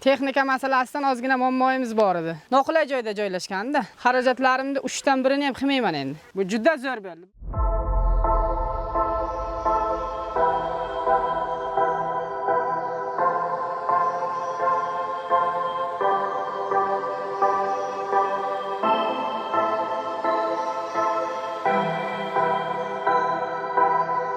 Texnika masalasidan ozgina muammoimiz bor edi. Noqulay joyda joylashganda, xarajatlarimni 3dan birini ham qilmayman endi. Bu juda zo'r bo'ldi.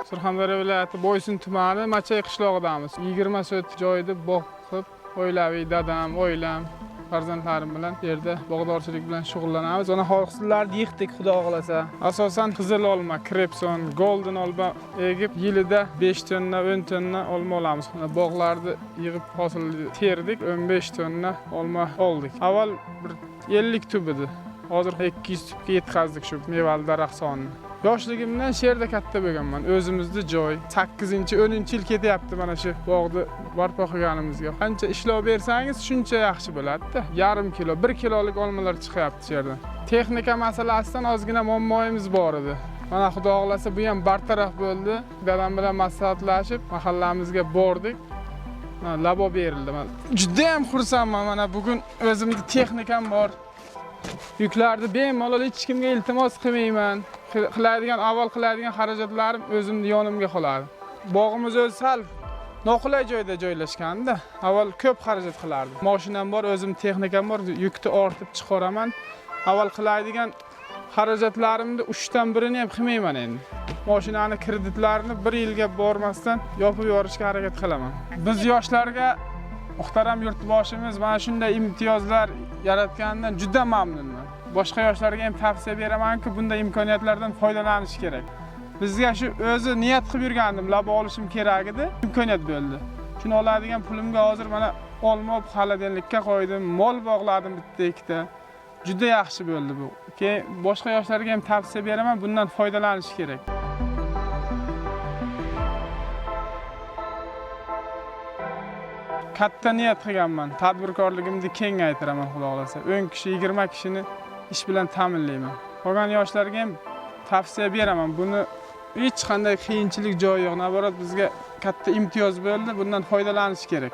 Surxondaryo viloyati Boysun tumani Machay qishlog'idamiz. 20 sot joyda bog' qilib, oilaviy dadam, oilam, farzandlarim bilan yerda bog'dorchilik bilan shug'ullanamiz. Mana hosillarni yig'dik, xudo xohlasa. Asosan qizil olma, krepson, golden olma egib, yilida 5 tonna, 10 tonna olma olamiz. Mana bog'larni yig'ib hosilni terdik, 15 tonna olma oldik. Avval bir 50 tub edi. Hozir 200 tubga yetkazdik shu mevali daraxt sonini. Yoshligimdan shu yerda katta bo'lganman. O'zimizni joy. 8-10 yil ketyapti mana shu bog'ni barpo qilganimizga. Qancha ishlov bersangiz, shuncha yaxshi bo'ladi-da. Yarim kilo, 1 kilolik olmalar chiqyapti shu yerdan. Texnika masalasidan ozgina muammoimiz bor edi. Mana xudo xohlasa bu ham bartaraf bo'ldi. Dadam bilan maslahatlashib, mahallamizga bordik. Mana labo berildi. Mana juda ham xursandman. Mana bugun o'zimni texnikam bor. Yuklarni bemalol hech kimga iltimos qilmayman. Qiladigan avval qiladigan xarajatlarim o'zimni yonimga qoladi. Bog'imiz o'zi sal noqulay joyda joylashganda, avval ko'p xarajat qilardim. Mashinam bor, o'zim texnikam bor, yukni ortib chiqaraman. Avval qiladigan xarajatlarimni 3dan birini ham qilmayman endi. Mashinani kreditlarini bir yilga bormasdan yopib yuborishga harakat qilaman. Biz yoshlarga muhtaram yurtboshimiz mana shunday imtiyozlar yaratganidan juda mamnunman. Boshqa yoshlarga ham tavsiya beramanki, bunday imkoniyatlardan foydalanish kerak. Bizga shu o'zi niyat qilib yurgandim, labo olishim kerak edi, imkoniyat bo'ldi. Shuni oladigan pulimga hozir mana olma olib xaladenlikka qo'ydim, mol bog'ladim bitta ikkita. Juda yaxshi bo'ldi bu. Keyin boshqa yoshlarga ham tavsiya beraman, bundan foydalanish kerak. Katta niyat qilganman. Tadbirkorligimni kengaytiraman, xudo xohlasa. 10 kishi, 20 kishini ish bilan ta'minlayman. Qolgan yoshlarga ham tavsiya beraman. Buni hech qanday qiyinchilik joyi yo'q. Naborat bizga katta imtiyoz bo'ldi. Bundan foydalanish kerak.